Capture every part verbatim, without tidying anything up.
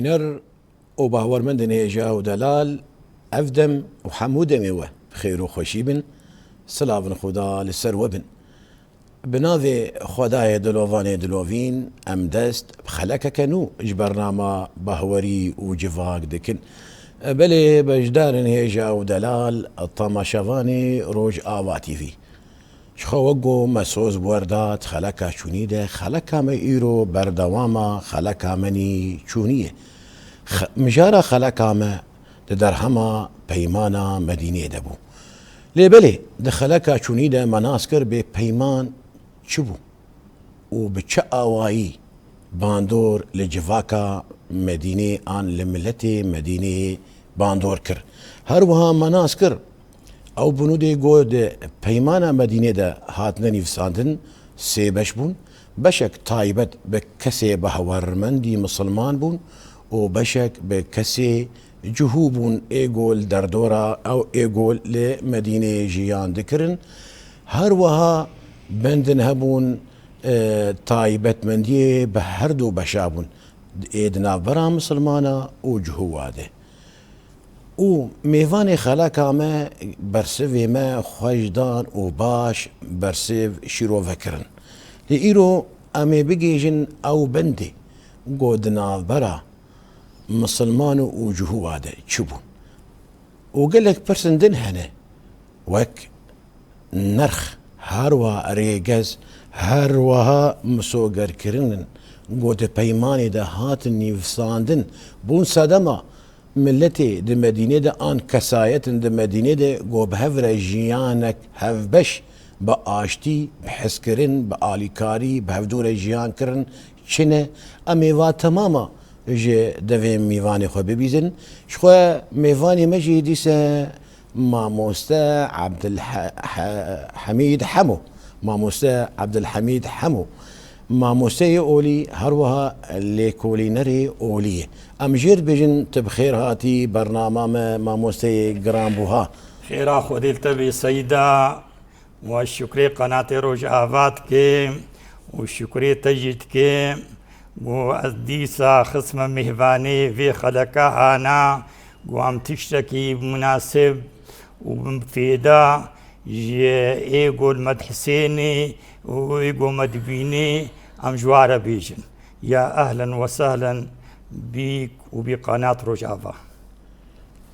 Ner û bahwermendên hêja û delal, ev dem û hemû demê we bi xêr û xweşî bin, silavin Xuda li ser we bin. Bi navê Xwedayê dilovanê dilovîn, em dest bi xelekeke nû ji bernama Bahwerî û Civak dikin. Belê beşdarên hêja û delal, temaşevanê Rojava T V. Ji xwe wek ku me soz bi wer da di xeleka çûnî de, xeleka me îro berdewama xeleka me nî çûnî ye. Xe-, mijara xeleka me di derhema peymana Medînê de bû. Lê belê, di xeleka çûnî de me nas kir bê peyman çi bû û bi çi awayî bandor li civaka Medînê an li miletê Medînê bandor kir. Her wiha me nas kir, ew binûdê ku di peymana Medînê de hatine nivîsandin sê beş bûn. Beşek taybet bi kesê bahwermendî misilman bûn û beşek bi kesê cihû bûn, ê ku li derdora ew ê ku li Medînê jiyan dikirin. Her wiha bendin hebûn, e, taybetmendiyê bi her du beşa bûn, ê di navbera misilmana û cihûwa de. Û mêvanê xeleka me bersivê me xweş dan û baş bersiv şîrove kirin. Lê îro em ê bigihîjin ew bendê ku di navbera misilman û cihûwa de çi bûn. Û gelek pirsên din hene, wek nirx, her wiha rêgez, her wiha misogerkirinin ku di peymanê de hatin nivîsandin, bûn sedema miletê di Medînê de an kesayetên di Medînê de ku bi hev re jiyanek hevbeş, bi aştî, bi hezkirin, bi alîkarî, bi hevdû re jiyan kirin, çi ne? Em ê va temama ji devê mîvanê xwe bibîzin. Ji xwe mêvanê me jî dîse Mamoste Abdulhe-, He-, Hemîd Hemo. Mamoste Abdulhemîd Hemo. Mamosteyê olî, her wiha lêkolînerê olî ye. Em jê dibêjin, tu bi xêr hatî bernama me, mamosteyê giranbûha. Xêra Xwedê li te bê Seyda. Û ez şukrê qenatê Rojava dikim û şukrê te jî dikim ku ez dîsa xistme mêvanê vê xeleka ana, ku em tiştekî munasib û bi fêda ji ê ku li me dihesênê û ê ku me dibînê, em ji wa re bêjin. Ya ehlen we sehlen bîk û bî qenat Rojava.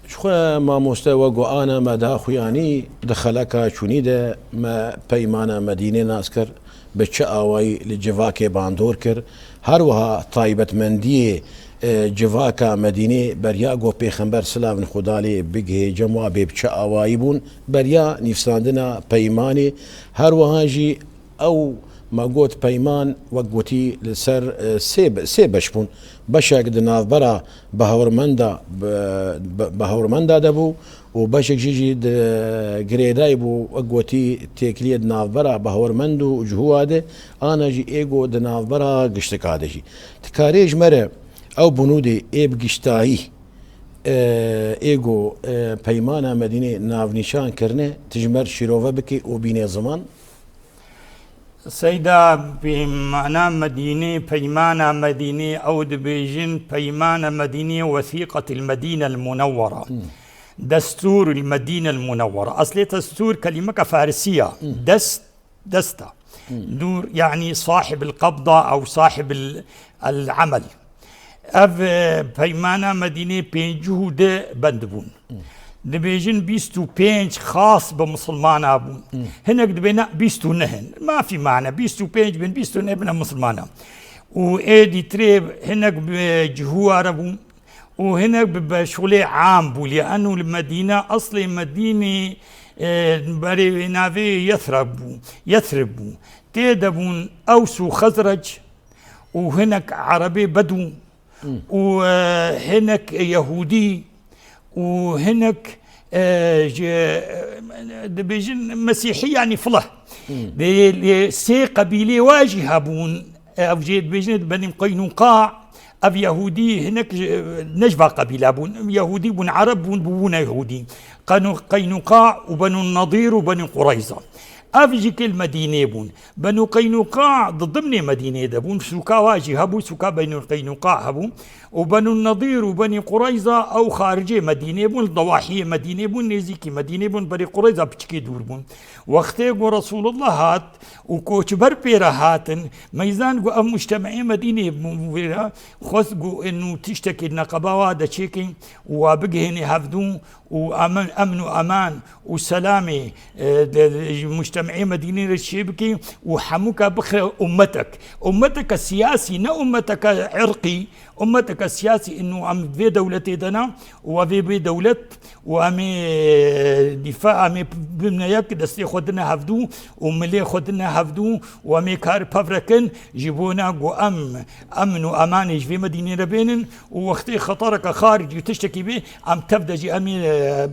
Ji xwe mamoste we got, ana me da xuyanî di xeleka çûnî de me peymana Medînê nas kir, bi çi awayî li civakê bandor kir. Her wiha taybetmendiyê, e, civaka Medînê beriya got Pêxember silavin Xuda lê bigihê cem wa bê bi çi awayî bûn, beriya nivîsandina peymanê. Her wiha jî ew me got peyman wek gotî li ser, e, sê be-, sê beş bûn. Beşek di navbera bahewrmenda, be-, be-, bahewrmenda de bû û beşek jî jî di girêdayî bû, wek gotî têkiliyê di navbera bahewrmend û cihûwa de, ana jî ê got di navbera giştika de jî. Dikarê ji me re ew binûdê ê bi giştayî, e, ê got, e, peymana Medînê navnîşan kirine, tu ji me re şîrove bike û bîne ziman? Seyda, peymana Medînê, peymana Medînê, ew dibêjin peymana Medînê, wesîqetil Medînel Munewwera. Hmm. Destûril Medînel Munewwera. Eslê destûr kelîmeke farisî ya. Hmm. Dest, desta. Hmm. Dûr, yanî sahibil qabda ew sahibil el amel. Ev, e, peymana Medînê pêncî û du bend bûn. Dibêjin bîst û pênc xas bi misilmana bûn. Hinek dibêne bîst û neh in. Mafî mane, bîst û pênc bin, bîst û neh bine misilmana. Û ê dîtirê hinek bi cihûware bûn û hinek bi beşxulê am bû. Lê eno li Medîne, eslê Medînê, e, berê wê navê Yesreb bû, Yesrib bû. Tê de bûn Ews û Xezrec û hinek Erebê Bedû. Hmm. Û, e, hinek Yehûdî û hinek, e, ji, e, dibêjin Mesîhî, yanî fileh. Hmm. Lê, lê sê qebîlê wa jî hebûn. Ev jê dibêjin Benî Qeynûqa, ev Yehûdî hinek ji, ne ji va qebîle bûn. Yehûdî bûn, Ereb bûn, bûbûne Yehûdî. Qenu-, Qeynûqa û Benû Nedîr û Benî Qureyza. Ev jî kê li Medînê bûn. Benû Qeynûqa di dimnê Medînê de bûn. Sûka wa jî hebû, sûka Benû Qeynûqa hebû. Û Benû Nedir û Benî Qureyza ew xaricê Medînê bûn, li dawahiyê Medînê bûn, nêzîkî Medînê bûn, Benî Qureyza piçikê dûr bûn. Wextê ku Resûlullah hat û koçber pê re hatin, meyzan ku ev mujtemî Medînê bûn, wê re xwest ku inu tiştekî neqeba wa de çêkin û wa bigihênê hevdû û emin, emn û eman û selamê, e, de, ji mujtemî Medînê re çê bike û hemûka bixe ummetek. Ummeteke siyasî, ne ummeteke irqî, ummeteke siyasî, inu em vê dewletê de ne û ev ê bê dewlet û em ê, e, dîfa, em ê bimne yek, destê xwe dine hevdû û milê xwe dine hevdû û em ê kar pev re kin, ji bona ku em emn û emanê ji vê Medînê re bênin û wextê xetereke xaricî tiştekî bê, em tev de jî em ê, e,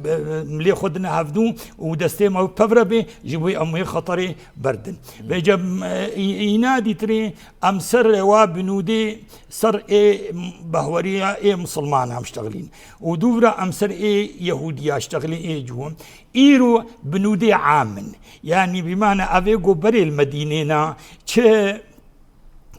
milê xwe dine hevdû û destê me pev re bê, ji bo em wê xeterê berdin. Vêca, e, î-, îna dîtirê em ser wa binûdê, ser ê behweriya ê misilmana em ştexilîn. Û dûvra em ser ê Yehûdiya ştexilîn ê ciwan. Îro binûdê am in. Yanî bîmane ev ê ku berê li Medînê ne, çi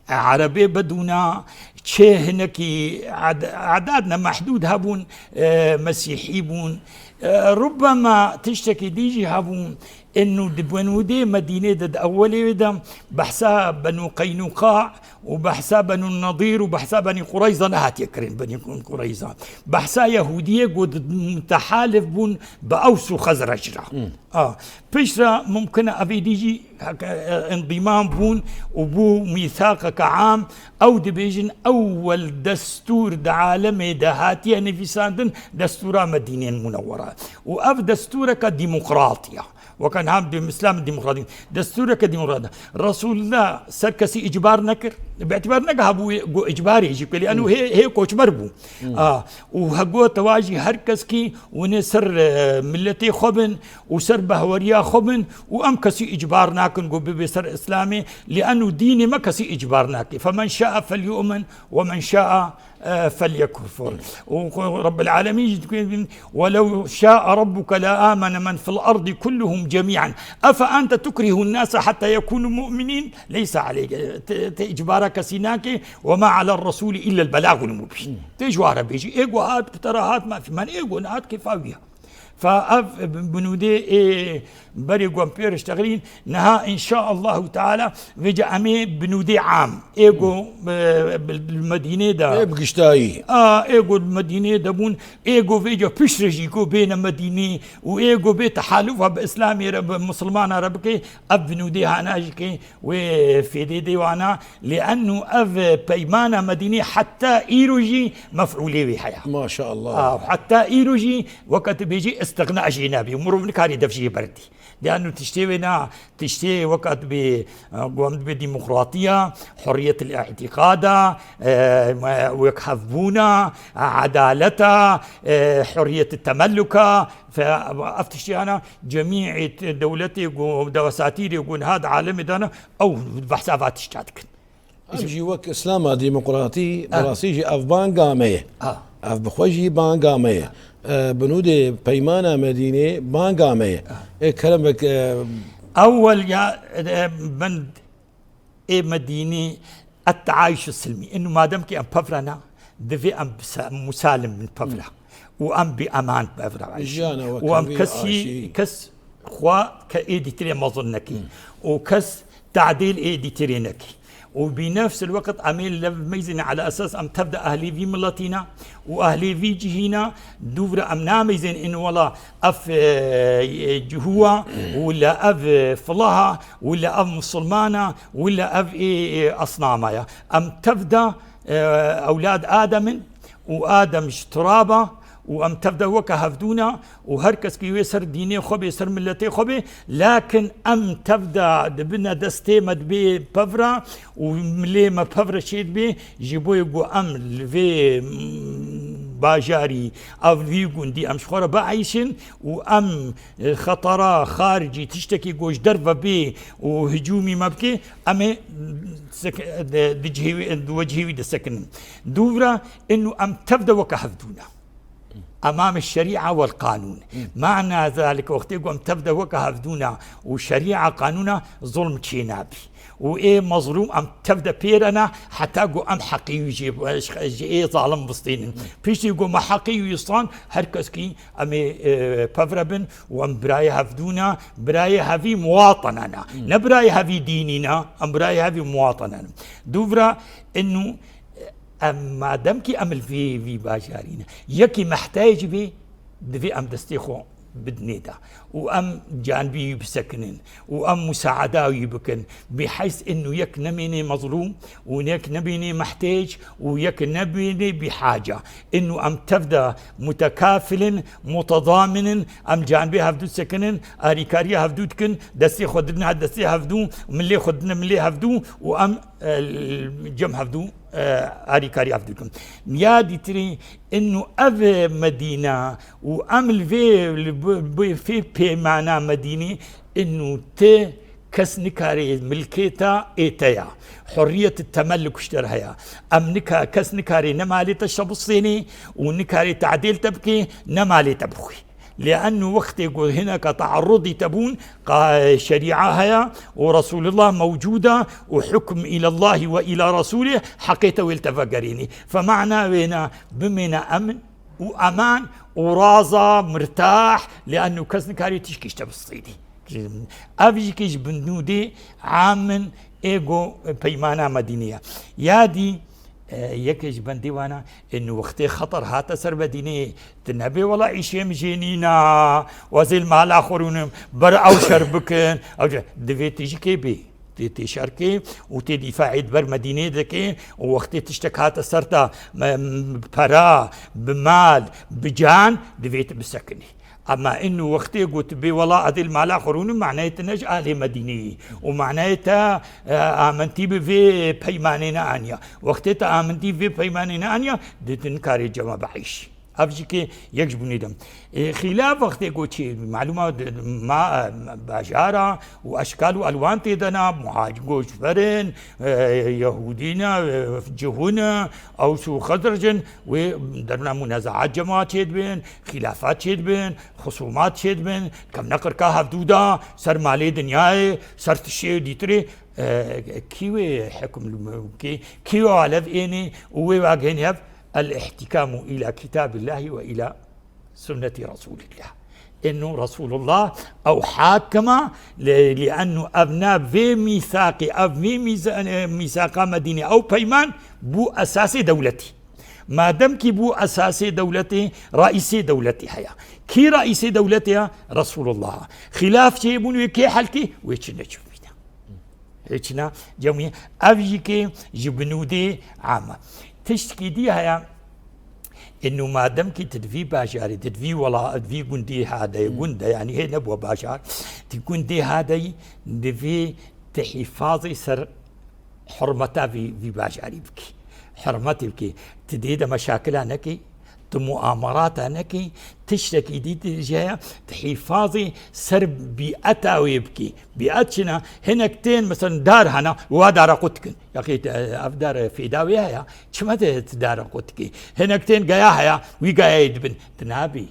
Erebê bedûna, çi hinekî ed-, edad ne mehdûd hebûn, e, mesîhî bûn. E, rubbema tiştekî dî jî hebûn, inu di binûdê Medînê de di ewelê wê de behsa Benû Qeynûqa û behsa Benû Nedir û behsa Benî Qureyza nehatiye kirin, Benî Qureyza. Behsa Yehûdiyê ku di-, mutehalif bûn bi Ews û Xezrec re. A, piştre mumkin e evê dî jî heke, e, endîman bûn û bû mîsaqeke am, ew dibêjin ewwel destûr di alemê de hatiye nivîsandin destûra Medînên Munewwera. Û ev destûreke demokrat ya. Weke niha bi Îslam demokratî. Destûreke demokrat. Resulullah ser kesî îcbar nekir. Bi îtibar neke hebû wê go îcbarê jî bike. Lê eno hê, hê koçber bû. A, û hego tewa jî her keskî winê ser, e, milletê xwe bin û ser behweriya xwe bin û em kesî îcbar nakin ku bibe ser Îslamê. Lê eno dînê me kesî îcbar nake. Femen şa'a felyu'min we men şa'a, e, felyekfur. Û Rabbil Alemîn jî dibê, "Welev şa'a Rabbuke la amene men fil ardi kulluhum cemî'an. Efe ente tukrihun nase hatta yekunu mu'minîn. Leysa aleyke." Te, te îcbara kesî nake. "Ve ma alel resûlî illel belagul mubîn." Tê ji wa re bêjî. Ê ku hat, bi te re hat, mafî men. Ê ku nehat, kêfa wî ya. Fa ev binûdê ê berê ku em pê re ştexilîn, niha înşaallahu teala vêca em ê binûdê am. Ê ku, e, bi, bi Medînê de. Ê bi giştayî. A, ê ku Medînê de bûn, ê ku vêca piştre jî ku bêne Medînê û ê ku bê tehalûfa bi Îslamê re, bi Misilmana re bike, ev binûdê hana jî ke wê fêdê dê wana, lê eno ev peymana Medînê heta îro jî mef'ûlê wê heye. Maşallah. A, heta îro jî weke tu bêjî îstixna jê nabî. Mirov nikarî dev jê berdî. Lê eno tiştê wê na, tiştê weke tu bê, e, ku em dibê demokratiya, hurriyetil îtîqada, e, wekhevbûna, e, edaleta, e, hurriyetil temelluka, fe-, ev tiştê hana cemî dewletê ku, dewesatîrê ku niha di alemê de ne, ew behsa va tişta dikin. Em jî wek Îslama demokratî, bi rastî jî ev banga me ye. Ev bi xwe jî banga me ye. E, binûdê Peymana Medînê banga me ye. Ê kerem vek, e, Ewel ya, e, bin ê Medînê et teayişu silmî. Inu madem ki em pev re ne, divê em bisa-, musalim bin pev re. Û em bi eman pev re. Jiyana wek Û em hevî kesî, aşî. kes xwe ke ê dîtirê mezin nekî. Û kes tadîl ê dîtirê nekî. Û bi nefs el-weqt em ê lev meyzîne ala esas em tev de ehlê vî miletî ne û ehlê vî cihî ne, dûv re em nameyzên in wela ev, e, e, cihû wa, wila ev, e, filaha, wila ev misilmana, wila ev ê, ê, esnama ya. Em tev de, e, ewlad Adem in û Adem ji turab e û em tev de weke hevdû ne û her kes ki wê ser dînê xwe bê, ser miletê xwe bê, lakin em tev de dibine destê me dibê pev re û milê me pev re çê dibê, ji bo ku em li vê, mm, bajarî, ev vî gundî em ji xwe re bieyşin û em, e, xetera xaricî tiştekî ku ji derve bê û hicûmî me bike, em ê sek-, di, di cihê wî, di wecihê wî de sekinin. Dûvra inu em tev de weke hevdû ne. Emam şerîa wel qanûn. Mana zalika wextê ku em tev de weke hevdûna û şerîa qanûna zulm çênabî. Û ê mezlûm em tev de pêrena heta ku em heqî wî jê, ji ê zalim bistînin. Piştî ku me heqî wî stan, her keskî em ê, e, pevre bin û em birayê hevdûna, birayê hevî muwatinana. Ne birayê hevî dînîna, em birayê hevî muwatinana. Dûvra inu Em madem kî em li vê, vî bajarî ne, yekî mehtêc bê, divê em destê xwe bidinê de û em canbî wî bisekinin û em musaada wî bikin. Bî heys inu yek nemênê mezlûm û yek nemênê mehtêc û yek nemênê bîhaca. Inu em tev de mutekafilin, mutedaminin, em canbê hevdû sekinin, arîkariya hevdû dikin, destê xwe didin destê hevdû, milê xwe didin milê hevdû û em e, cem hevdû, e, arîkarî hevdû dikin. Ya dîtirî, inu ev Medîna û em li vê, li bi, bi fê peymana Medînî, inu ti kes nikarê milkê te ê te ya. Hurriyet temelluk ji te re heye. Em nika, kes nikarê ne malê te şebistênê û nikarê tadêl te bikê, ne malê te bixwî. Lê eno wextê ku hineka tearudî te bûn, qa-, şerîa heye û Resulullah mewcûd e û hukm îlallahî we îla Resûlê, heqê te wê li te vegerînî. Fe mana wêne bimêne emn û eman û raza, mirtah, lê eno kes nikarî tişkî ji te bistînî. Ev jî kî ji binûdê amin ê ku peymana Medînê ye. Ya dî, e, yekê ji bendê wana, ê nu wextê xeter hate ser Medînê, tu nebê wela îşê min jê nîna, wezê li mala xwe rûnim, ber ew şer bikin, ew şer, divê tu jî kê bê. Tê, tê şer kê û tê dîfaê di ber Medînê dikê û wextê tiştek hate ser te, me, pera, bi mal, bi can, divê tu bisekinî. Ema inu wextê got bê wela edê li mala xwe rûnim, manayê te ne ji alê Medînê yî û manayê te, e, amentî bi vê peymanê neaniya. Wextê te amentî vê peymanê neaniya, di tu nikarê cema bieyşî. Ev jî kê yek ji bunî de. E, xîlaf wextê ku çê, malûma, ma, bajara û eşkal û elwan tê de ne, muhac-, goçber in, e, yehûdî ne, e, cihûn e, ews û xezrec in, wê derûna munezaat cema çêdibin, xîlafat çêdibin, xusûmat çêdibin, kevne qirka hevdû de, ser malê dinyayê, ser tiştê dîtirê, e, kî wê hikm li me bikê, kî wê alev ênê û wê wagihênê hev, el-ihtikamu ila kitabillahi ve ila sunneti Resulillah. Inu Resulullah ew hakima, li, li enu ev ne vê mîsaqî, ev vê mîza-, e, mîsaqa Medînê, ew peyman bû esasê dewletî. Madem kî bû esasê dewletê, raîsê dewletê heye. Kî raîsê dewletê ye? Resulullah. Xîlaf çêbûn wê kê helkî? Wê çi neçûbîne. Hêçîna cemî, ev jî kê ji binûdê am e. Tiştkî dî heye, inu madem kî tu di vî bajarê, tu di vî wela-, di vî gundê hade, gund e, yanî hê nebû bajar, tu gundê hade yî, divê tu hîfazê ser hurmeta vî, vî bajarî bikî. Hurmetê bikî. Tu dê de meşakila nekî, tu muamerata nekî, tiştekî dî tu jê heye, tu hîfazê ser bîeta wê bikî. Bîet çi ne? Hinek tên, mesela, dar hene, wa dara qut dikin. Yaqî, e, ev dar, e, fêda wê heye. Çima tu, tu dara qut dikî? Hinek tên geya heye, wî geyayê dibin. Tu nabî.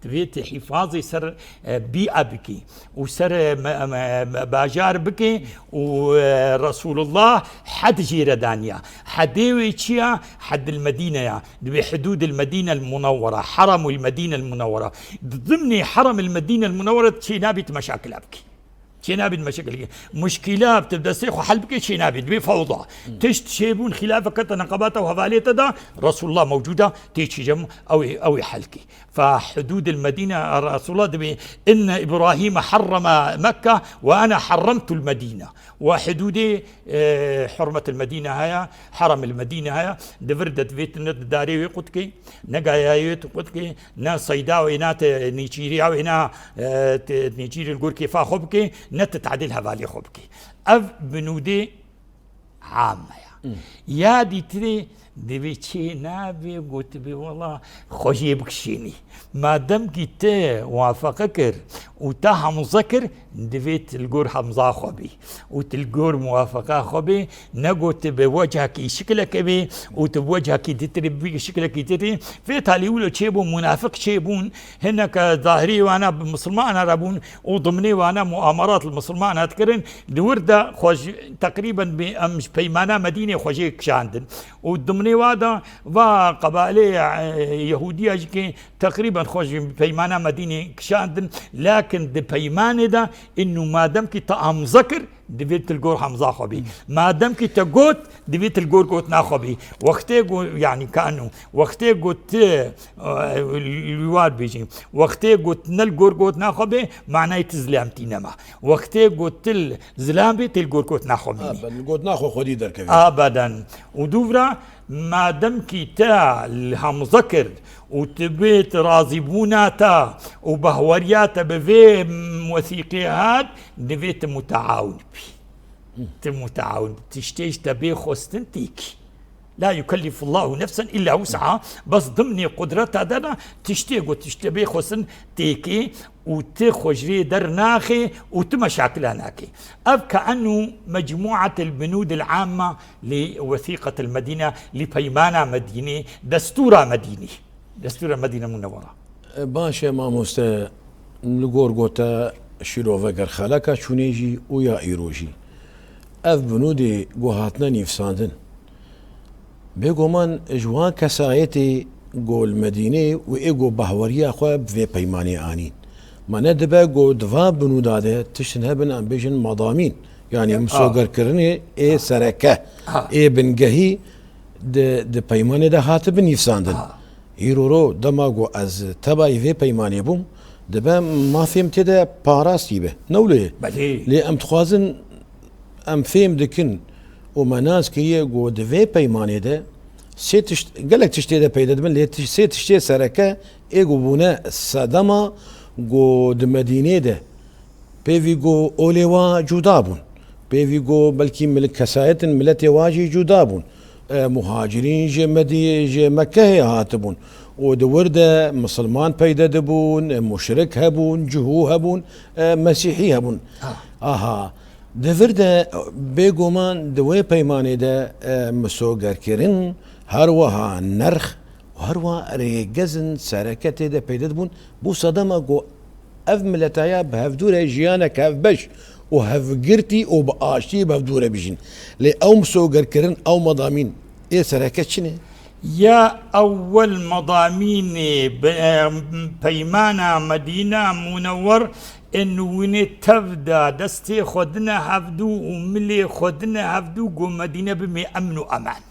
Divê tu hîfazê ser, e, bîa bikî û ser, e, me-, me-, me-, bajar bikî û, e, Resulullah hed jê re daniya. Hedê wê çi ya? Hedil Medîne ya. Divê hudûdil Medîne el Munewwera, Heremul Medîne el Munewwera. Di dimnê Heremil Medîne el Munewwera çê nabî tu meşakila bikî. Çê nabî tu meşakila bikî. Muşkîla bi tu destê xwe hel bikî çê nabî. Divê fewda. Tişt çêbûn xîlafeke te neqebata û hevalê te da Resulullah mewcûda tê çîcem ew ê, ew ê helkî. Fe hudûdil Medîne, Resulullah dibê, inne Îbrahîme herreme Mekke ve ene herremtul Medîne. Ve hudûdê, e, hurmetil Medîne heye, heremil Medîne heye, di vir de divê tu ne di darê wê qutkê, ne gayayê wê tu qutkê, ne seyda wê, ne te nêçîriya wê, ne, e, te nêçîrî li gor kêfa xwe bikê, ne te tadîl hevalê xwe bikê. Ev binûdê am heye. Ya dîtirê divê çê nabê, gotibê, wela xwe jê bikişênî. Madem kî te muwafeqe kir û te hemze kir, divê tu li gor hemza xwe bî û tu li gor muwafeqa xwe bî, ne ku tu bi wechekî şikilekê bî û tu bi wechekî ditirî, bi şikilekî ditirî. Vê talî wilo çêbû, munafiq çêbûn, hineke zahirî wana bi misilmana re bûn û dimnê wana muamerat li misilmana dikirin. Di wir de xwe ji, teqrîben bi em ji peymana Medînê xwe jê kişandin. Û dimnê wa de va qebalê, e, Yehûdiya jî kê teqrîben xwe ji peymana Medînê kişandin. Lakin di peymanê de, inû madem kî te amze kir, divê tu li gor hemza xwe bî. Madem kî te got, divê tu li gor gotina xwe bî. Wextê got, yanî kanu, wextê got tu, e, li war bêjî, wextê got ne li gor gotina xwe bê, manayê tu zilamtî nema. Wextê got tu li zilam bê, tê li gor gotina xwe mînî. Abe, li gotina xwe xwedî derkevî. Abeden. Û dûvra, madem kî te li hemze kir û tu bê tu razîbûna te û bahweriya te bi vê wesîqê hat, divê tu muteawin bî. Tu muteawin bî. Tiştê ji te bê xwestin têkî. La yukellifullahu nefsen illa wus'aha. Bes dimnê qudreta de de tiştê ku tiştê bê xwestin têkê û tu xwe ji vê dernaxê û tu meşakila nakê. Ev ke'enû mecmu'atil binûdil amme li wesîqetil Medîne, li peymana Medînê, destûra Medînê. Destûra Medîne Munewwera. Baş e mamoste, li gor gote şîrove ger xeleka çûnê jî û ya îro jî. Ev binûdê ku hatine nivîsandin, bêguman ji wan kesayetê ku li Medînê û ê ku bahweriya xwe bi vê peymanê anîn. Ma ne dibe ku di van binûda de tiştin hebin, em bêjin medamîn, yanî misogerkirinê ê sereke, ê bingehî di, di peymanê de hatibin nivîsandin. Îro ro dema ku ez tebayî vê peymanê bûm, dibe mafê min tê de parastî be. Ne wilo ye? Belê. Lê em dixwazin, em fêm dikin û me nas kiriye ku di vê peymanê de sê tişt, gelek tişt tê de peyde dibin, lê tiş-, sê tiştê sereke ê ku bûne sedema ku di Medînê de pêvî ku olê wa cuda bûn. Pêvî ku belkî mil-, kesayetên miletê wa jî cuda bûn. E, muhacirîn ji Medî-, ji Mekkehê hatibûn. Û di wir de misilman peyde dibûn, e, muşrik hebûn, cihû hebûn, e, mesîhî hebûn. Ha. Aha. Di vir de, bêguman di wê peymanê de, e, misogerkirin, her wiha nerx û her wiha rêgezin sereke tê de peyde dibûn. Bû sedema ku ev mileta ya bi hevdû re jiyanek hevbeş û hevgirtî û bi aştiyê bi hevdû re bijîn. Lê ew misogerkirin, ew medamîn ê sereke çi ne? Ya ewel medamînê bi, e, peymana Medîna Munewwer, ê nûwînê tev de destê xwe dine hevdû û milê xwe dine hevdû, got Medîne bimê emn û eman.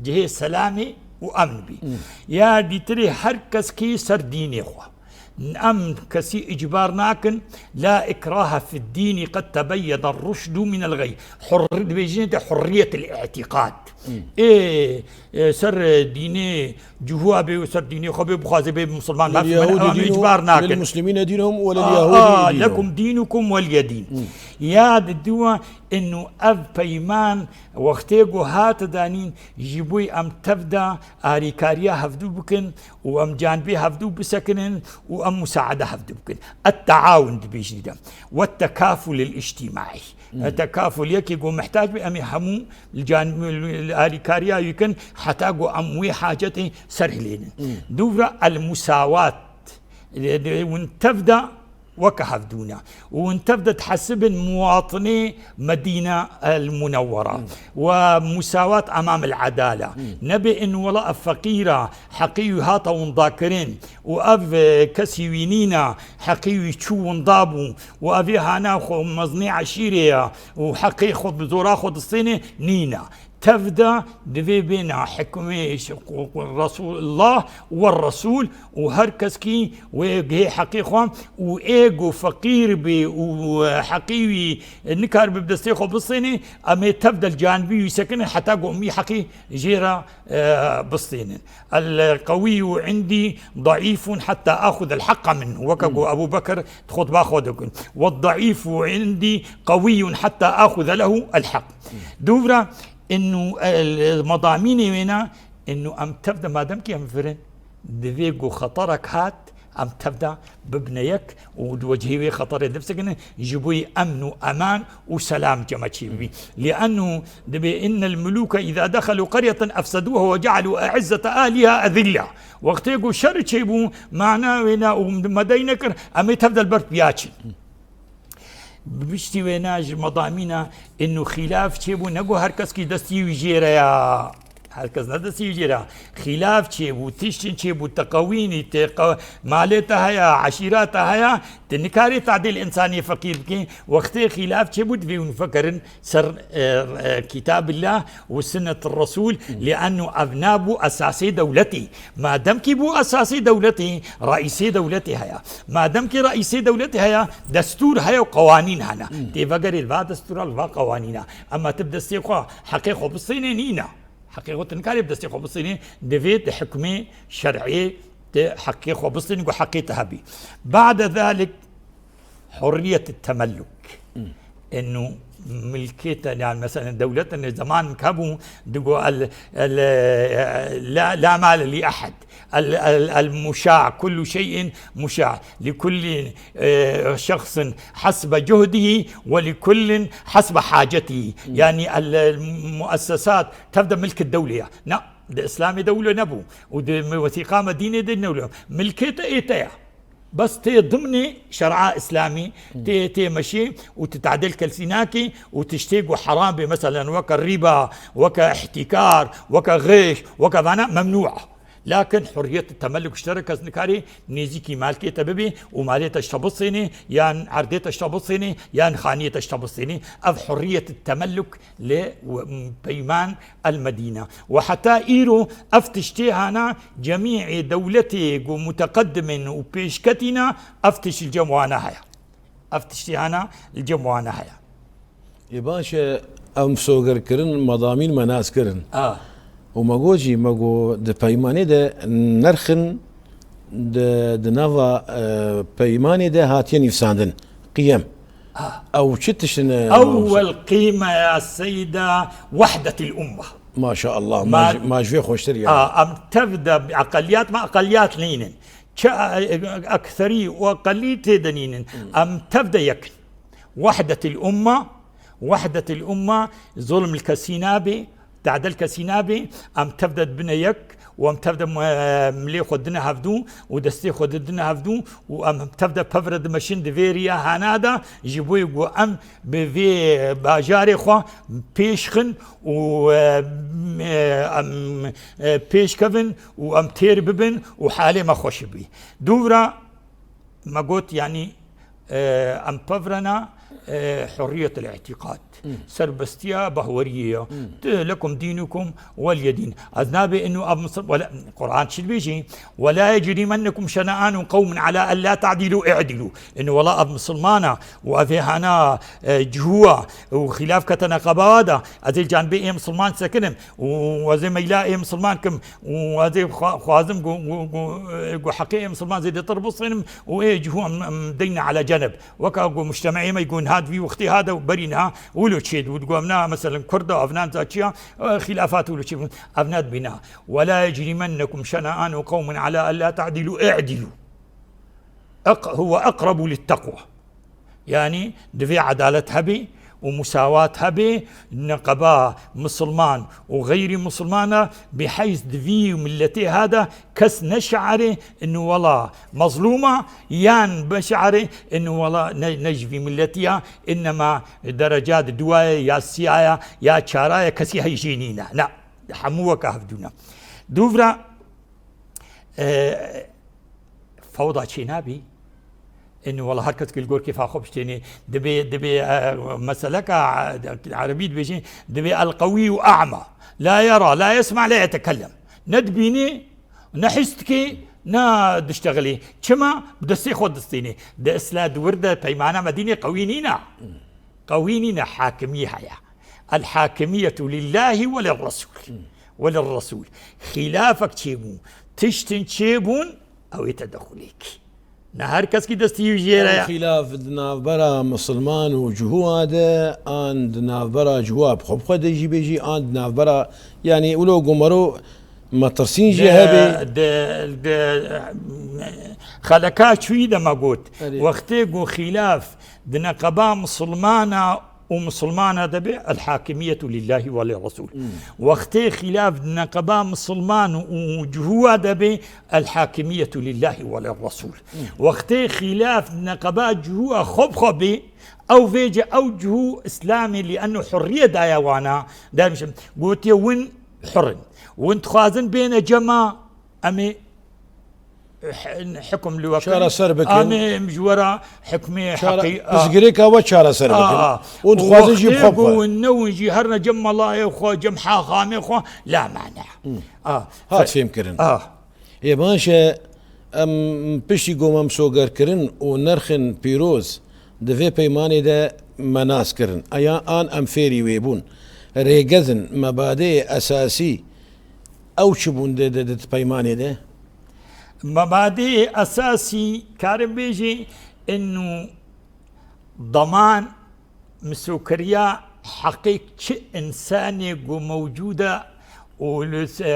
Cihê selamê û emn bî. Hmm. Ya dîtirê her kes kê ser dînê xwe. Em kesî îcbar nakin. La ikrahe fid dînî qed tebeyyene ruşdu minel xey. Hurri-, dibêjin de hurriyetil îtîqad. Hmm. Ê, ê, ser, e, dînê cihûa bê û ser dînê xwe bê bixwaze bê misilman, maf, em îcbar nakin. Lil muslimîne dînuhum we lil yahûdî dînuhum. Lekum dînukum weliyedîn. Hmm. Ya di diwa, inû ev peyman wextê ku hate danîn, ji bo em tev de arîkariya hevdû bikin û em canibê hevdû bisekinin û em musaade hevdû bikin. Et-teawun dibêjin de. Wet-tekafulil îctîmaî. Hmm. Tekaful, yekê ku mihtac be, em ê hemû li can-, li alîkariya wî kin, heta ku em wê hacetê ser hilênin. Hmm. Dûvra el-musawat. Hûn tev de weke hevdû ne. Û hûn tev de dihesibin muwatinê Medîne el Munewwera. Hmm. We musawat emam el edale. Hmm. Nebê in wela ev feqîra, heqî wî hata windakirin û ev, e, kesî wî nîne, heqî wî çû winda bû û ev ê hana xwe mezinê eşîrê ye û heqê xwe bi zora xwe distêne, nîne. Tev de divê bêne hikmê ş-, qu-, qu-, Resulullah we Resul û her keskî wê gihê heqê xwe û ê ku feqîr bê û, e, heqî wî nikaribe bi destê xwe bistêne, em ê tev de li canibî wî sekinin heta ku em wî heqî jê re, e, bistênin. El qewiyyu indî daîfun hetta axuzel heqqa minhu. Weke ku Ebû Bekir di xutba xwe dikin. Ve daîfu indî qewiyyun hetta axuze lehu el heq. Dûvra انه المضامين وينا، انه ام تبدا ما دام كي ام فرن دفي جو خطرك هات، ام تبدا ببنيك ودوجهي وي خطر نفسك، جبوي امن وامان وسلام جماعتي بي. لانه دبي ان الملوك اذا دخلوا قريه افسدوها وجعلوا اعزه اهلها اذله. وقت يجو شر تشيبو معنا وينا ومدينكر، امي تبدا البرد بياتشي. Biştî wêna ji medamîna inu xîlaf çêbû, ne got her kes kî destî wî jê re ya. Her kes ne destî wî jê re ya. Xîlaf çêbû, tiştin çêbû, te qewînî, te qe-, malê te heya, eşîra te heya, tu nikarî tadîl însanî feqîr bikî. Wextê xîlaf çêbû, divê hûn fekerin ser, e, e, Kitabillah û Sunnet Resul, liannu ev nabû esasê dewletê. Madem kî bû esasê dewletê, reîsê dewletê heya. Madem kî reîsê dewletê heya, destûr heye û qewanîn hene. Tê vegerê li va destûra, li va qewanîna. Ema tu bi destê xwe heqê xwe bistînê nîne. Heqê xwe tu nikarî bi destê xwe bistînê, divê di hikmê şer'ê tu heqê xwe bistînî ku heqê te hebî. Ba'de zalik hurriyet temelluk. Inu milkê te, yani mesela dewlet ne zaman hebû, digo el, el, la, la mal li ehad. ال-، ال-، المشاع، كل شيء مشاع، لكل، آه، شخص حسب جهده ولكل حسب حاجته. Yani el, el muessesat tevde milk dewle ya. Na, de İslami dewle nebû. Û de wesîqa Medînê de newle. Milkê te ê te ya. Bes tê dimnê şer'a Îslamî, tê, tê meşî û tu tadil kelsî nakî û tiştê ku heram bê, meselen weke rîba, weke îhtîkar, weke xiş, weke vana memnû a. Lakin hurriyet temelluk ji te re kes nikarî nêzîkî malkê te bibî û malê te ji te bisênê, yan erdê te ji te bisênê, yan xaniyê te ji te bisênê. Ev hurriyet temelluk li w-, peyman el Medîne. Û heta îro ev tiştê hana cemîê dewletê ku muteqedim in û pêşketî ne, ev tişt li cem wana heye. Ev tiştê hana li cem wana heye. Ê baş e, em sogerkirin, medamîn me nas kirin. A. Û me got jî, me got di peymanê de nerxin di, di nava, e, peymanê de hatiye nivîsandin. Qiyem. A. Ew çi tişt in, e, Ewwel qîme ya seyda wehdetil umme. Maşallah, ma-, ma ji vê xweştir ya. A, em tev de eqeliyat, ma eqeliyat nînin. Çi, e, e, ekserî û eqelî tê de nînin. Em tev de yek in. Wehdetil umma, wehdetil umma, zulm li kesî nabê, tadil kesî nabê, em tev de dibine yek û em tev de, e, milê xwe dine hevdû û destê xwe didine hevdû û em tev de pevre dimeşin di vê riya hana de, ji bo ku em bi vê bajarê xwe pêş xin û, e, em, e, pêş kevin û em têr bibin û halê me xweş bî. Dûvra me got, yanî, e, em pevrena, e, hurriyetul îtîqad. Serbestiya bahweriyê ya. Tu lekum dînukum weliyedîn. Ez nabê inu ev Misir-, wela-, Quran çi dibêjî? "Wela yecrîmennekum şena'anu qewmin ala ella ta'dîlû i'dîlû." Inu wela ev misilmana û ev ê hana, e, cihû a û xîlaf ketene qebawa da, ez ê canbê ê misilman sekinim û ez ê meyla ê misilman kim û ez ê xwa-, xwazim ku, ku, ku, ku heqê ê misilman zêdetir bisînim û ê cihû em, em deyne ala ceneb. Weka ku mujtemeê me ku niha di vî wextê hade û berî niha wilo çê dibû, digo em na, meselen, Kurd e, ev nan za çi ya, e, xîlafat wilo çê bûn, ev ne dibîna. "Wela yecrîmennekum şena'anu qewmin ala ella ta'dîlû i'dîlû. Eq-, huwe eqrebu litteqwa." Yanî divê edalet hebê û musawat hebê, neqeba misilman û xeyrî misilmana, biheyz di vî miletê hada kes neşe'erê inu wela mezlûma, yan beşe'erê inu wela ne, ne ji vî miletiya, innema dereca di duwaye ya siyaye ya çaraye kesî heyjê nîne. Na, hemû weke hevdû ne. Dûvra, e, fewda çênabî. Inu wela her kes ki li gor kêfa xwe biştênê. Dibê, dibê, e, meseleka, e, erebî dibêjin, dibê el qewî û a'ma. La yera, la yesma, la yetekellem. Ne dibînê, ne hîs dikê, ne diştexilê. Çima? Bi destê xwe distînê. Di isla di wir de peymana Medînê qewî nîne. Qewî nîne, hakimî heye. El hakimiyetu lillahi ve lir resul. Ve lir resul. Xîlafek çêbû. Tiştin çêbûn, ew ê tedexulêk. Ne her keskî destî wî jê re ye. Xîlaf di navbera misilman û cihûa de, an di navbera cihûa bi xwe bi xwe de jî bêjî, an di navbera, yanî wilo gomero metirsîn jî hebe. Xeleka çûyî de me got. Wextê ku xîlaf di neqeba misilmana û misilmana de be, el hakimiyetu lillahi ve li resul. Wextê xîlaf di neqeba misilman û cihûa de be, el hakimiyetu lillahi ve li resul. Wextê xîlaf di neqeba cihûa xwe bi xwe be, ew vêce ew cihû Îslamê li eno hurriye daye wana, dermişim, gotiye win hur in. Win dixwazin bêne cema, em ê hukm li we kirin. Çareser bikin. Em ê ji we re hukmê heqî. Pirsgirêka we çareser bikin. Û dixwazin jî bi xwe bi xwe. Win ne win jî herine cem melayê xwe, cem haxamê xwe, la mane. Hat fêmkirin. Ê baş e, em piştî ku me misogerkirin û nirxên pîroz di vê peymanê de me nas kirin. Eya an em fêrî wê bûn. Rêgezin, mebadeyê esasî ew çi bûn di, di, di peymanê de? Mebadeyê esasî, karim bêjî, inu daman misokeriya heqê çi insanê ku mewcûd e û li, e,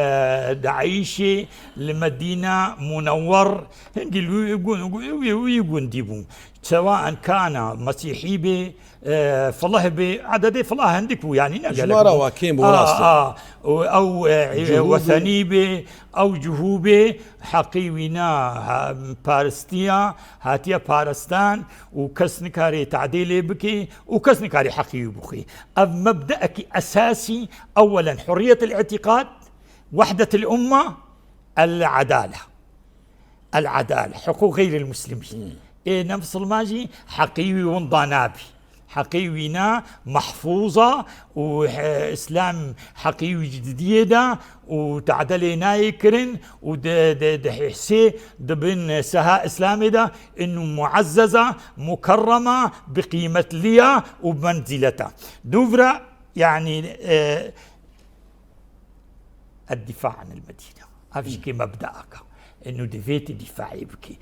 DAIŞê li Medîna Munewwer, hingî li wî gun-, wî, wî gundî bû. Sewa en kana Mesîhî bê, e, Filih bê, ededê Filih hindik bû, yanî ne gelek bû. Jimara wa kêm bû, rast e. A, a, û ew, e, Cihû bê. Wesenî bê, ew cihû bê, heqî wî na, ha, parastiya, hatiye parastan û kes nikarê tadê lê bike û kes nikarê heqî wî bixwe. Ev mebdeekî esasî, ewelen hurriyetil îtîqad, wehdetil umma, el edale. El edale, huqûq xeyril muslimîn. Ê ne misilman jî heqî wî winda nabî. Heqê wî ne mehfûz a û, e, Îslam heqê wî ji didiyê de û tadilê nayê kirin û di, di, di hîsê di bin seha Îslamê de inu muezzeza, mukerrema, bi qîmetliya û bi menzileta. Dûvra, yanî, e, Ed-dîfa anil Medîne. Ev jî kê mebdeaka. Inu divê tu dîfaê bikî.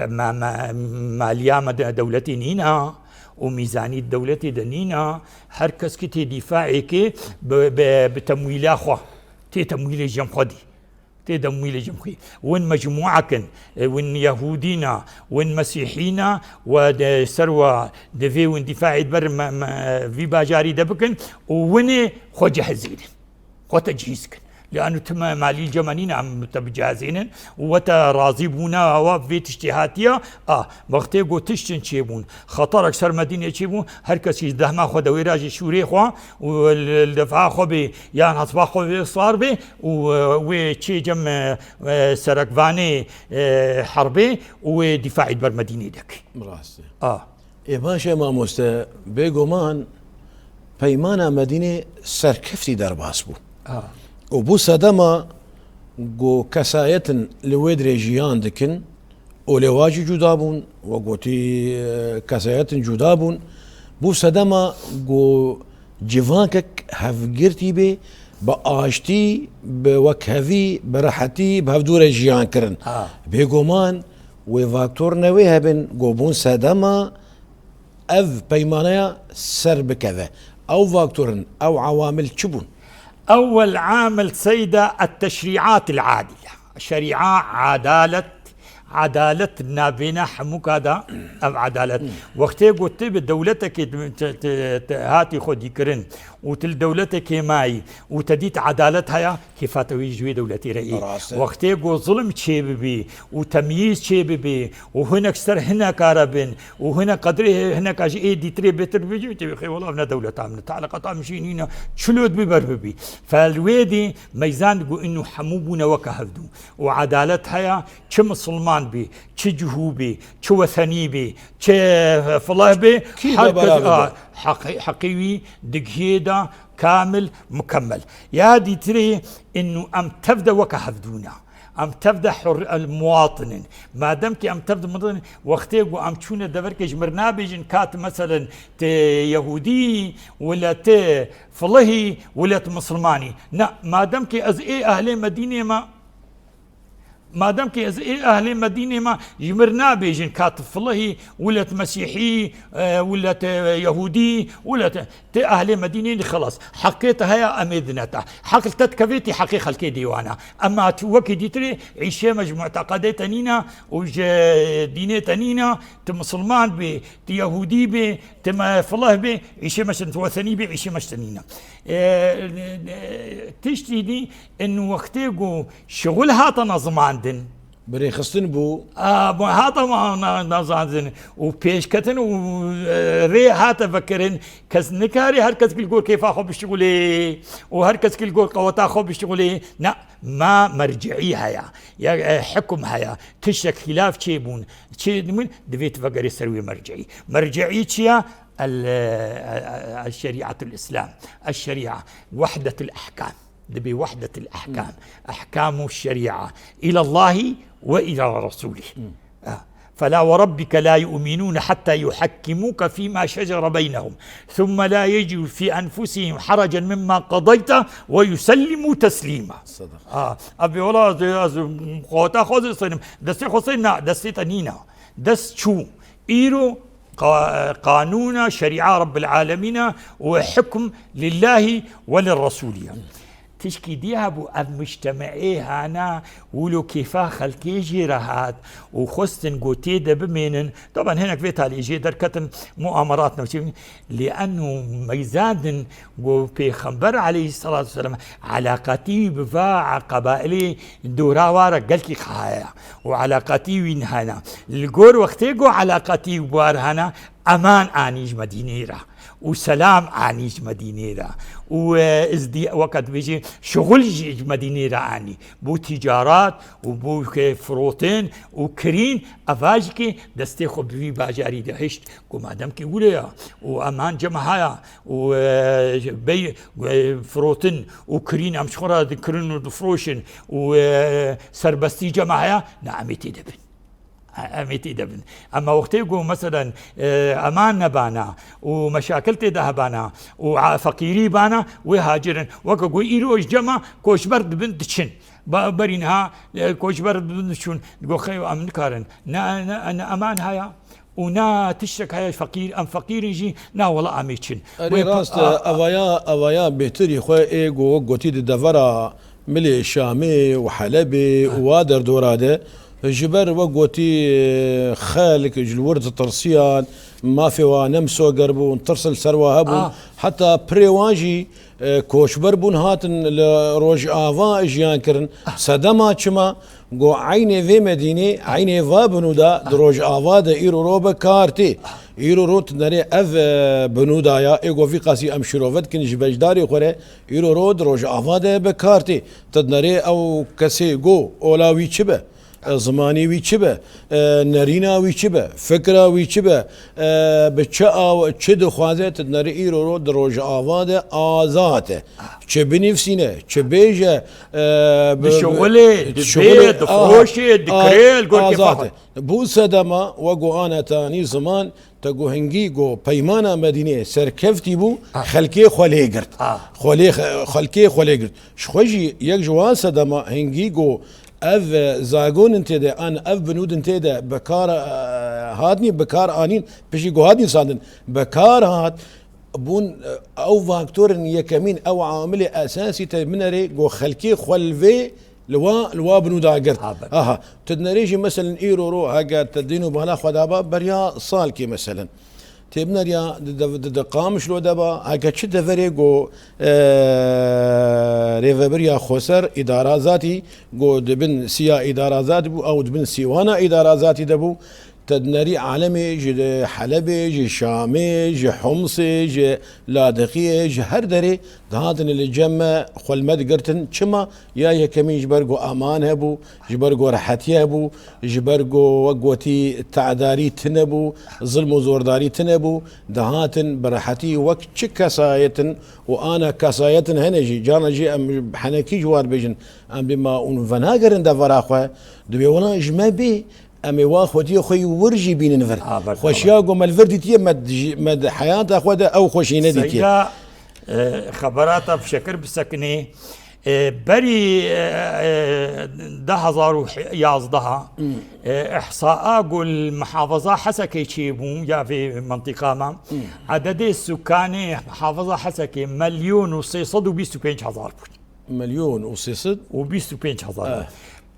Ma, ma, maliya me de dewletê nîna û mîzanî dewletê de nîna. Her kes ki tê dîfaê ke bi, bi, bi temwîla xwe. Tê temwîlê cem xwe dî. Tê temwîlê cem xwe. Win mecmûa kin. Win Yehûdîna, win Mesîhîna, we de ser we divê win dîfaê ber me, me, vî bajarî de bikin û winê xwe cehizînin. Xwe tecihîz kin. Li anu tim malî cema nîne em te bicihazînin û we te razî bûna wa vê tiştê hatiye, a, wextê got tiştin çêbûn, xeterek ser Medînê çêbû, her kesî dehma xwe de wêra jî şûrê xwe û li, li defa xwe bê, yan hesba xwe bê sar bê û, e, wê çê cem, e, e, serekvanê, e, herbê û wê dîfaî ber Medînê dekî. Rast e. A. Ê baş e mamoste, bêguman peymana Medînê serkeftî derbas bû. A. Û bû sedema ku kesayetin li wê dirê jiyan dikin, olêwa jî cuda bûn, we gotî, e, kesayetin cuda bûn. Bû sedema ku civankek hevgirtî bê, bi aştî, bi wekhevî, bi rehetî, bi hevdû re jiyan kirin. A. Bêguman, wê faktor ne wê hebin, ku bûn sedema ev peymaneya ser bikeve. Ew faktorin, ew ewamil çi bûn? Ewel amil seyda et-teşrî'atil adile. Şerî'a, adalet, adalet navbêne hemûka da ev adalet. Wextê ku tu bi dewletekê tu, tu, tu, tu hatî xwedî kirin û tu li dewletekê mayî û te dît adalet heye, kêfa te wî ji wê dewletê re yê. Rast e. Wextê ku zulm çê bibî û temyîz çê bibî û hinek ser hineka re bin û hinek qedrê hineka ji ê dîtirê bêtir bibî, tu bixê wela ev ne dewleta min e, taliqata min jî nîne, çilo dibî ber bibî. Fel wê dî meyzan digo inu hemû bûne weke hevdû. Û edalet heye, çi misilman bî, çi cihû bî, çi wesenî bî, çi fileh bî, Kî her de kes beraber a, be. Heqî, heqî wî digihê de kamil, mukemmel. Ya dîtirê inu em tev de weke hevdû ne. Em tev de hur, el muwatin in. Madem ki em tev de mitin, wextê ku em çûne deverkê ji mir nabêjin, kat meselen tê Yehûdî, wila tê filehî, wila tê misilmanî. Ne, madem ki ez ê ehlê Medînê me, Madem ki ez ê ehlê Medînê me, ji mir nabêjin ka tu filihî, wila tu mesîhî, e, wila tu yehûdî, wila tu, tu ehlê Medînê, xelas. Heqê te heye, em ê dine te. Heq li te dikevê, tî heqê xelkê dê wana. Ema tu wekî dîtirê, îşê me ji muteqedê te nîne û ji dînê te nîne, tu misilman bê, tu yehûdî bê, tu me filih bê, îşê me ji te, tu wesenî bê, îşê me ji te nîne. E, e, tiştî dî, in wextê ku şixul hatine zimandin. Bi rêxistin bû. A, bu hate ma-, na-, nazandin û pêşketin û, e, rê hate vekirin. Kes nikarê her kes li gor kêfa xwe bişixulê û her kes li gor qeweta xwe bişixulê. Na, ma merciî heye. Ya, e, hukm heye. Tiştek xilaf çêbûn. Çêbûn, divê tu vegerê ser wê merciî. Merciî çi ye? El, e, e, e, şeriatul Îslam. El şeria. Wehdetul ehkam. Dibê wehdetul ehkam. Ehkamu şeria. İlallahi ve ila Resulih. Ah. فلا وربك لا يؤمنون حتى يحكموك فيما شجر بينهم ثم لا يجدوا في أنفسهم حرجا مما قضيت ويسلموا تسليما. Sadaq. Ah, abi, wala, ez, ez, xota xwe zî senim. Destê xwe senim, na, destê te nîna. Dest çû. Îro qa-, qanûna şerîa Rabbil Alemîna û hukm lillahi ve lirresulî ye. Tişkî dî hebû, ev mujtemeê hana wilo kêfa xelkê jê re hat û xwestin ku tê de bimênin. Taban hinek vê talê jê derketin, muamerat newçî. Lê eno meyzandin ku Pêxember aleyhisselatu vesselam elaqetî wî bi va qebailê dora wa re gelkî heye û elaqetî wî hene. Li gor wextê ku elaqetî wî bi wa re hene, eman anî ji Medînê re û selam anî ji Medînê re û, e, izdî-, weke dibêjî şixul jî ji Medînê re anî. Bû ticarat û bû ke firotin û kirîn, eva jî ke destê xwe bi vî bajarî de hişt ku madem ke wile ya û eman cem haya û, e, bey, e, firotin û kirîn em ji xwe re dikirin û difroşin û, e, serbestî cem haya, na em ê tê de bin. Em ê tê de bin. Ema wextê ku, meselen, e, eman nebana û meşakil tê de hebana û a-, feqîrî bana, wê hacirin. Weke ku îro ji cema koçber dibin diçin. Ba-, berî niha, e, koçber dibin diçûn. Digo, xeyo, em nikarin. Ne, ne, ne eman haya û ne tiştek haya, feqîr, em feqîrin jî, na wela em ê çin. Erê, wê rast e, a-, evaya, evaya bêhtirî xwe ê go-, gotî di devera Milê Şamê û Helebê û wa derdora de, ji ber wek gotî, xelk ji li wir ditirsiyan, mafê wa ne misoger bûn, tirs li ser wa hebûn. Ah. Heta pirê wan jî, e, koçber bûn, hatin li Rojava jiyan kirin. Ah. Sedema çima? Go eynê vê Medînê, eynê va binûda di Rojava de îro ro bi kar tê. Îro ro tu nerê ev, e, binûda ya, ê go vî qasî em şirove dikin ji beşdarê xwe re, îro ro di Rojava de bi kar tê. Tu nerê ew kesê go ola wî çi be, e, zimanî wî çi be, e, nerîna wî çi be, fikra wî çi be, e, bi çi aw-, çi dixwaze, tu nerê îro ro di Rojava de azad e. Çi binivsîne, çi bêje, e, bi, bi, dişixulê, dibê, dişixulê, difroşê, a-, dikrê, li gor kêfa xwe. Bû sedema, we got, ana tanî ziman, te got hingî got peymana Medînê serkeftî bû, ah, xelkê xwe lê girt. Ah. Xwe lê, xelkê xwe lê girt. Ji xwe jî yek ji wan sedema hingî got ev, e, zagonin tê de, an ev binûdin tê de bi kar, e, hatnî, bi kar anîn, piştî got hat nîsandin, bi kar hat, bûn, e, ew faktorên yekemîn, ew amilê esasî te binerê, got xelkê xwe li vê, li wa, li wa binûda girt. Ha, belê. Aha. Tu dinerê jî, meselen, îro ro, heger te dîn û bala xwe daba, beriya salkê, meselen. Tê bineriya di, di, di, di Qamişlo de ba, heke çi deverê got, e, rêvebiriya xweser, îdara zatî, got di bin siya îdara zatî bû, ew di bin sîwana îdara zatî de bû. Te dinerî alemê ji Helebê, ji Şamê, ji Homsê, ji Ladiqiyê, ji her derê dihatin li cem me xwe li me digirtin. Çima? Ya yekemîn ji ber ku aman hebû, ji ber ku rehetî hebû, ji ber ku wek gotî tedarî tune bû, zilm û zordarî tune bû, dihatin bi rehetî wek çi kesayetin û ana kesayetin hene jî, carna jî em henekî ji wan bêjin, em bê ma hûn venagerin devera xwe, dibê wela ji me bê, em ê wa xwediyê xwe yî wir jî bînin vir. Ha, berdewam. Xweşiya ku me li vir dîtiye, me di, me di heyata xwe de ew xweşî nedîtiye. Seyda, e, xebera te bi şekir bisekinê. E, berî, e, e, du hezar û yazdeh, e, ihsaa ku li Mihafaza Hesekê çêbû, ya vê mintîqa me, ededê sukanê Mihafaza Hesekê milyon û sê sed û bîst û pênc hezar bûn. Milyon û sê sed? Û bîst û pênc hezar. Eh.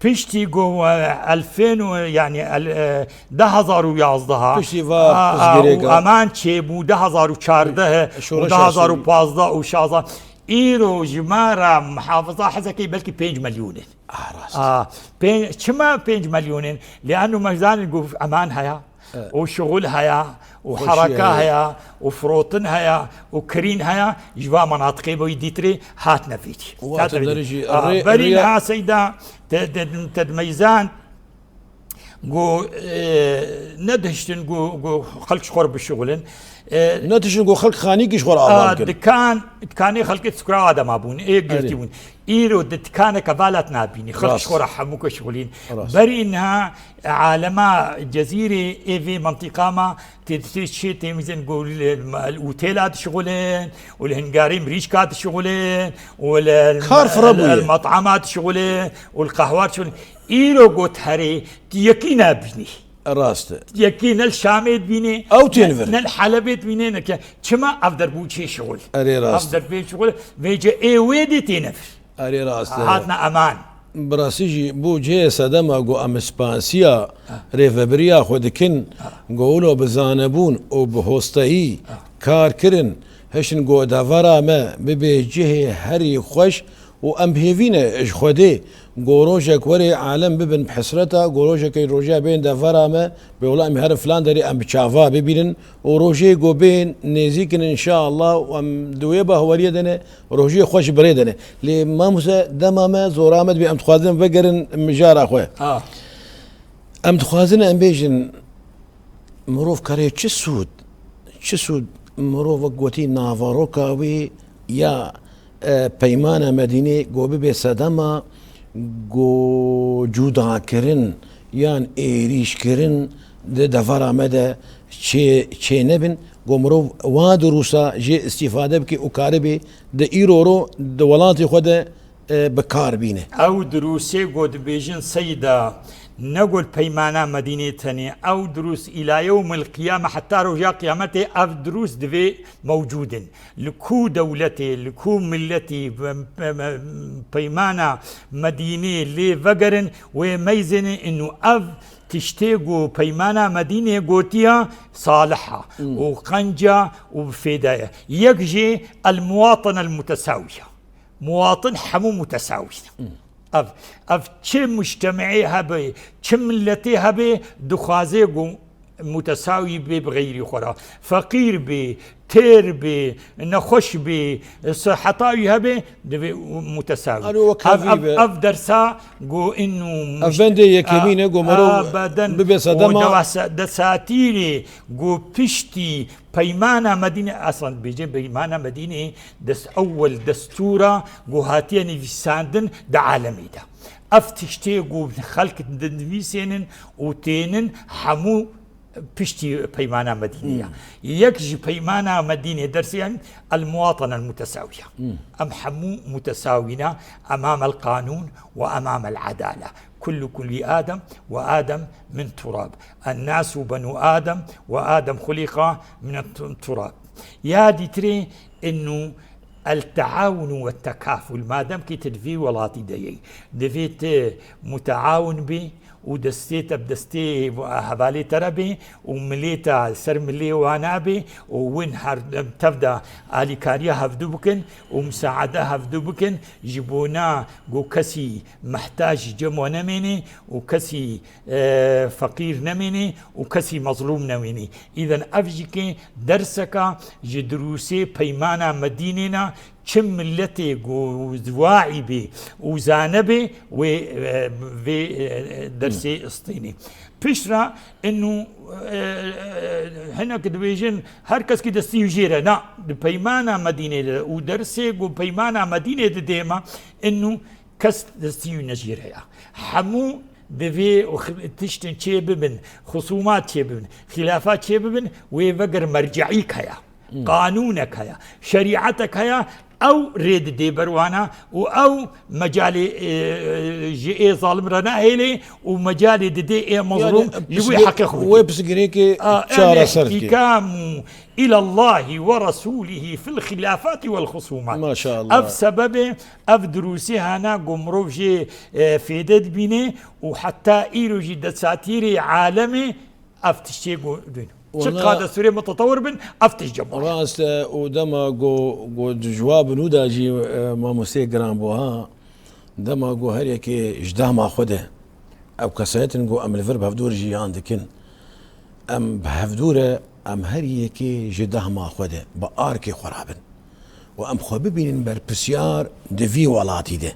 Piştî ku, e, elfên û, yani, el-, e, du hezar û yazdeh, Piştî va a, a, pirsgirêka. û eman çêbû, du hezar û çardeh, û Şoreşa du hezar û pazdeh û şazdeh. Îro jimara Mihafaza Hesekê belkî pênc milyon in. Ah, rast. A, pê-, çima pênc milyon in? Lianno me zanin ku eman heye, Evet. û şixul heye, û Xweşî hereka heye. heye, û firotin heye, û kirîn heye, ji va menatiqê bo yî dîtirê hatine vîtî. Û Hatine vîtî. derê jî A, rê-, berî rêya niha seyda te, te, te dimeyzan ku, e, nedihiştin ku, ku xelk ji xwe re bişixulin. E, Nedihiştin ku xelk xanîkî ji xwe re a, ava bikin. dikan, dikanê xelkê sukra adema bûn, ê girtî Erê. bûn. Îro di dikaneke velat nabînî. Xelk Rast. ji xwe re hemû ke şixulîn. Rast. Berî niha alema Cezîrê ê vê mintîqa me tê, tê çê têmizên ku li, li otêla dişixulin û li hingarê mirîşka dişixulin û li, Kar fira li, bûye. li met'ama dişixulin û li qehwa dişixulin. Îro got herê tu yekî nabînî. Rast e. Yekî ne li Şamê dibînê, Ew tê ne, nivir. ne li Helebê dibînê, ne ke. Çima ev derbû çê şixul? Erê rast. Ev derbê şixul, vêce ê wê dê tê nivir. Erê rast e. Hatine eman. Bi rastî jî bo cihê sedema ku em spasiya Ha. rêvebiriya xwe dikin, Ha. ku wilo bi zanebûn û bi hosteyî Ha. kar kirin, hiştin ku devera me bibe cihê herî xweş û em bi hêvî ne ji Xwedê ku rojek were alem bibin bi hesreta, ku rojekê rojê bên devera me, bê wela em herin filan derê em bi çava bibînin û rojê ku bên nêzîk in înşaallah û em di wê baweriyê de ne, rojê xweş bi rê de ne. Lê mamoste dema me zora me dibê em dixwazin vegerin mijara xwe. Ha. Em dixwazin em bêjin, mirov kare çi sûd, çi sûd mirov wek gotî naveroka wî ya, e, peymana Medînê go bibe sedema go cudakirin yan êrîşkirin di devera me de çê, çê nebin, go mirov wa dirûsa jê îstîfade bike û karibê di îro ro di welatê xwe de e, bi kar bîne. Ew dirûsê ku dibêjin seyda, ne ku li peymana Medînê tenê, ew dirûs îla yewmil qiyame, heta roja qiyametê ev dirûs divê mewcûd in. Li ku dewletê, li ku miletî, pe-, pe-, peymana Medînê lê vegerin, wê meyzênin û ev tiştê ku peymana Medînê gotiya salih e Hmm. û qenc e û bi fêde ye. Yek jê el muwatin el mutesawiye. Muwatin hemû mutesawî ne. Ev, ev çi mujtemeyê hebe, çi miletê hebe, dixwaze ku mutesawî bê bi xeyrî xwe re. Feqîr bê, têr bê, nexweş bê, siheta wî hebe, divê mutesawî. Alo, wek Ev, hevî ev, be. ev dersa ku inu Ev muj-, bendê yekemîn e, ku merov Abeden bibe sedema. O dewasa-, desatîrê ku piştî Peymana Medîne, eslan dibêje Peymana Medîne des-, ewwel destûra ku hatiye nivîsandin di alemê de. Ev tiştê ku xelk dinivîsênin û tênin hemû piştî Peymana Medîne ye. Hmm. Yek ji Peymana Medîne dersê, yani, el muwatene el mutesawiye. Hmm. Em hemû mutesawî ne emam el qanûn ve emam el edale. Kullukum li Adem ve Adem min turab. Ennasu benu Adem ve Adem xuliqa min turab. Ya dîtirê inu el teawunu ve tekaful. Madem ki tu di vî welatî de yî, divê tu muteawin bî û destê te bi destê hevalê te re bê û milê te ser milê wana bê û win her tev de alîkariya hevdu bikin û misaade hevdu bikin ji bona ku kesî mehtac cem we nemênê û kesî, e, feqîr nemênê û kesî mezlûm nemênê. Îden ev jî kê derseka ji dirûsê peymana Medînê ne, çi miletê ku ziwaî bê û zane bê, wê, e, vê, e, dersê Hmm. istînê. Piştre inu, e, e, hinek dibêjin, her kes ki destî wî jê re. Na, di peymana Medînê de û dersê ku peymana Medînê didê me, inu kes destî wî ne jê re ya. Hemû divê û xi-, tiştin çê bibin, xusûmat çê bibin, xîlafa çê bibin, wê veger merceîk heye. Hmm. Qanûnek heye. Şerîetek heye, Ew rê didê ber wana û ew mecalê, e, ji ê zalim re nahêlê û mecalê didê ê mezlûm ji wê heqê xwe bike. Wê pirsgirêkê çareser dike. الاحتكام إلى الله ورسوله في الخلافات والخصومات. Maşallah. Ev sebebê, ev dirûsî hene ku mirov jê, e, fêde dibîne û heta îro jî desatîrê alemê ev tiştê ku dûn. Çiqa desturê mutetewir bin, ev tişt cem. Rast e, û dema ku, ku ji wa binû de jî, e, mamosteyê giran bû, ha. Dema ku her yekê ji dahma xwe de, ew kesayet in ku em li vir bi hevdûr jiyan dikin. Em bi hevdû re, em her yekê ji dahma xwe de bi arkê xwe rabin û em xwe bibînin berpirsiyar di vî welatî de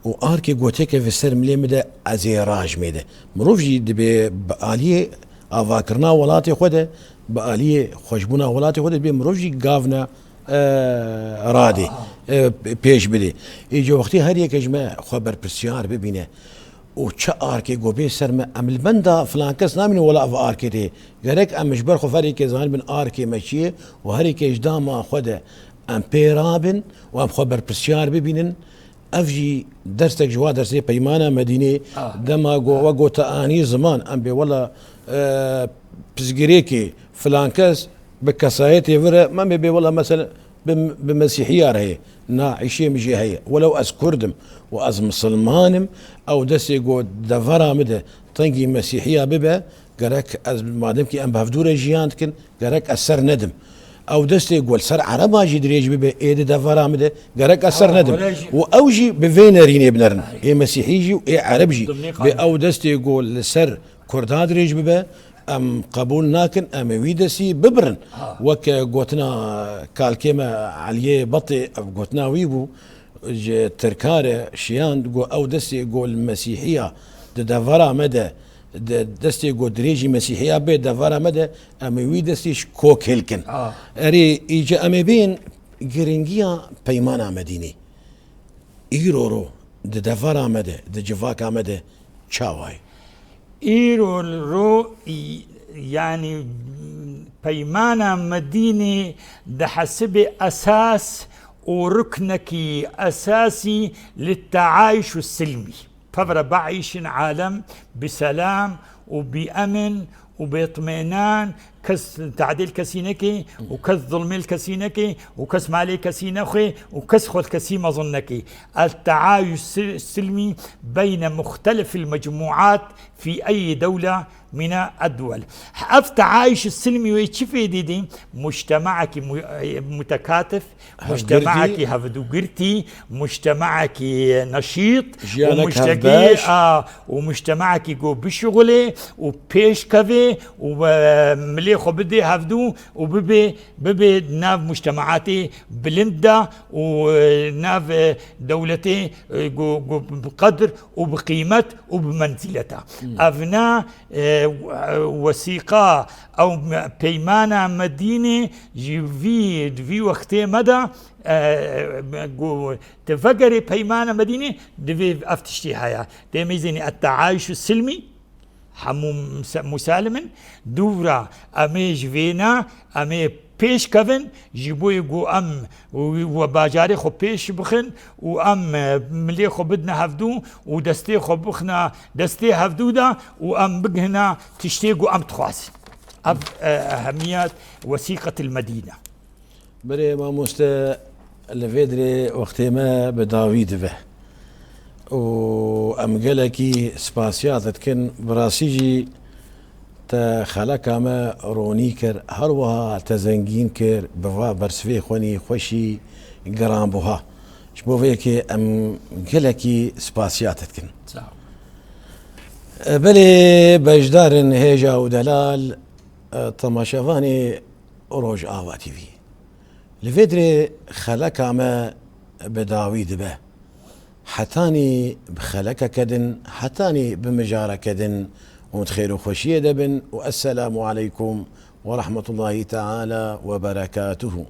û arkê goteke vi ser milê min de ez ê rajmê de. Mirov jî dibê bi aliyê avakirina welatê xwe de, bi aliyê xweşbûna welatê xwe de dibê mirov jî gavna, e, radê, e, pêş bidê. Îca wextî her yeke ji me xwe berpirsiyar bibîne, û çi arkê ku bê ser me, em li benda filan kes namînin, wela ev arkê tê. Gerek em ji ber xwe ferê ke zanibin arkê me çi ye û herê ke ji dama xwe de em pê rabin û em xwe berpirsiyar bibînin. Ev jî dersek ji wa dersê Peymana Medînê, dema ku we got te anî ziman, em bê wela, e, pizgirêkê filan kes bi kesayetê vir e, me bê wela mesela bi, bi Mesîhiya re heye, na îşê min jê heye. Welew ez Kurd im û ez misilman im, ew destê ku devera min de tengî Mesîhiya bibe, gerek ez, madem kî em bi hevdû re jiyan dikin, gerek ez ser nedim. Ew destê ku li ser Ereba jî dirêj bibe, ê di devera min de, gerek ez ser nedim. Û ew jî bi vê nerînê binerin. Ê Mesîhî jî û ê Ereb jî. Bi ew destê ku li ser Kurda dirêj bibe, em qebûl nakin, em ê wî destî bibirin. Weke gotina kalkê me Eliyê Betê, ev gotina wî bû, ji Tirka re şiyand, got, ew destê got li Mesîhiya di devera me de, di destê got dirêjî Mesîhiya bê devera me de, em ê wî destî ji kok hilkin. Erê, îca em ê bên giringiya Peymana Medînê. Îro ro di devera me de, di civaka me de çawa ye? Îro ro, yanî Peymana Medînê dihesibê esas û ruknekî esasî li teayîş û silmî. Pevre biayîşin alem bi selam û bi emin û bi itmînan, kes tadîl kesî neke û kes zulmê li kesî neke û kes malê kesî nexwe û kes xwe li kesî mezin neke. El teayîş si-, silmî beyne muxtelifil mecmuat fî eyî dewle mine edwel. Ev teayîş silmî wê çi fêdê dê? Mujtemaekî mu-, mutekatîf, mujtemaekî hevdûgirtî, mujtemaekî neşît û mujtekî, a, û mujtemaekî ku bişuxulê û pêş kevê û, e, milê xwe bidê hevdû û bibê, bibê nav mujtemaatê bilind de û, e, nav, e, dewletê, e, ku, ku bi qedr û bi qîmet û bi menzîleta. Ev ne, e, wesîqa ew me-, peymana Medînê ji vî, di vî wextê me de, e, me got, tu vegerê peymana Medînê, divê ev tiştî heye. Tê mêzênî et-teayîş û silmî, hemû muse-, musalim in. Dûvra em ê ji vêna, em ê pêş kevin, ji bo yê ku em û, û bajarê xwe pêş bixin û em, e, milê xwe bidine hevdû û destê xwe bixine destê hevdû de û em bigihine tiştê ku em dixwazin. Ev, e, ehemiyet wesîqetil Medîne. Belê mamoste, li vê dirê wextê me bi dawî dibe. Û em gelekî spasiya te dikin. Bi rastî jî te xeleka me ronî kir, her wiha te zengîn kir, bi va bersivê xwenî xweşî giranbuha. Ji bo vê yekê em gelekî spasiya te dikin. Sağ ol. E, belê beşdarin hêja û delal, e, temaşevanê Rojava T V. Li vê dirê xeleka me bi dawî dibe. Hetanî bi xelekeke din, hetanî bi mijareke din hûn di xêr û xweşiyê de bin û esselamu aleykum ve rahmetullahi teala ve berekatuhu.